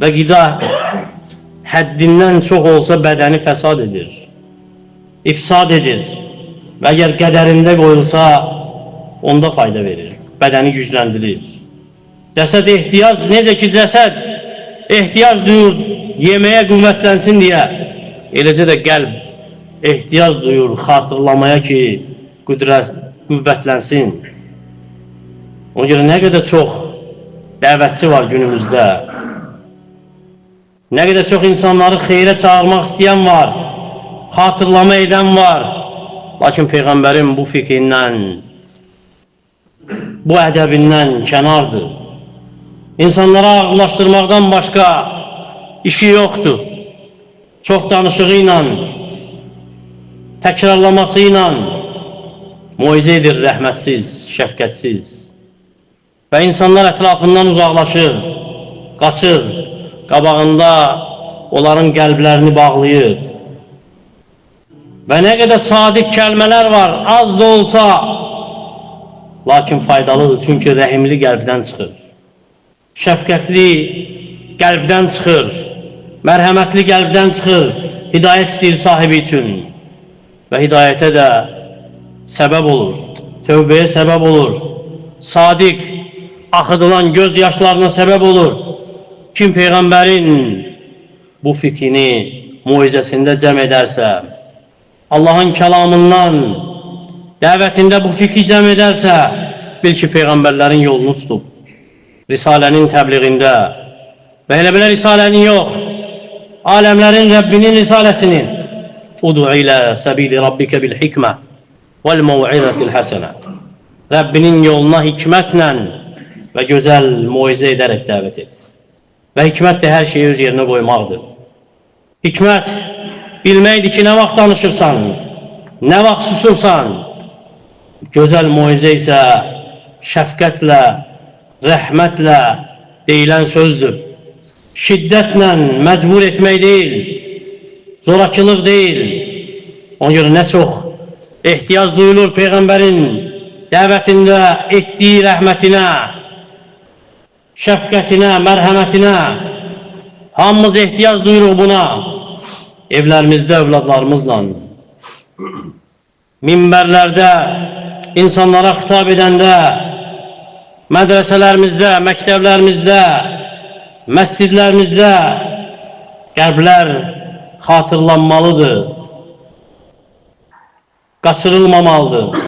Və qida həddindən çox olsa bədəni fəsad edir, ifsad edir. Və əgər qədərində qoyulsa, onda fayda verir, bədəni gücləndirir. Cəsəd ehtiyac, necə ki cəsəd ehtiyac duyur yeməyə qüvvətlənsin deyə, eləcə də qəlb ehtiyac duyur xatırlamaya ki, qüdrət, qüvvətlənsin. Ona görə nə qədər çox dəvətçi var günümüzdə, nə qədər çox insanları xeyrə çağırmaq istəyən var, xatırlama edən var. Lakin Peyğəmbərin bu fikrindən, bu ədəbindən kənardır. İnsanlara ağırlaşdırmaqdan başqa işi yoxdur. Çox danışığı ilə, təkrarlaması ilə moizə edir rəhmətsiz, şəfqətsiz. Və insanlar ətrafından uzaqlaşır, qaçır, qabağında onların qəlblərini bağlayır. Və nə qədər sadiq kəlmələr var, az da olsa, lakin faydalıdır, çünki rəhimli qəlbdən çıxır. Şəfqətli qəlbdən çıxır, mərhəmətli qəlbdən çıxır, hidayət istəyir sahibi üçün və hidayətə də səbəb olur, tövbəyə səbəb olur, sadiq axıdılan göz yaşlarına səbəb olur. Kim Peyğəmbərin bu fikrini moizəsində cəm edərsə, Allahın kəlamından, dəvətində bu fikri cəm edərsə, bil ki, Peyğəmbərlərin yolunu tutub, Risalənin təbliğində və elə belə Risalənin yox, aləmlərin Rəbbinin Risaləsinin Udu ilə səbili rabbikə bil hikmə vəl məv'izatil həsənə. Rəbbinin yoluna hikmətlə və gözəl moizə edərək dəvət et. Və hikmət də hər şeyi öz yerinə qoymaqdır. Hikmət bilməkdir ki, nə vaxt danışırsan, nə vaxt susursan. Gözəl moizə isə şəfqətlə, rəhmətlə deyilən sözdür. Şiddətlə məcbur etmək deyil, zorakılıq deyil. Ona görə nə çox ehtiyac duyulur Peyğəmbərin dəvətində etdiyi rəhmətinə, şəfqətinə, mərhəmətinə. Hamımız ehtiyac duyuruq buna. Evlərimizdə övladlarımızla, minbərlərdə insanlara xitab edəndə, mədrəsələrimizdə, məktəblərimizdə, məscidlərimizdə qəlblər xatırlanmalıdır, qaçırılmamalıdır.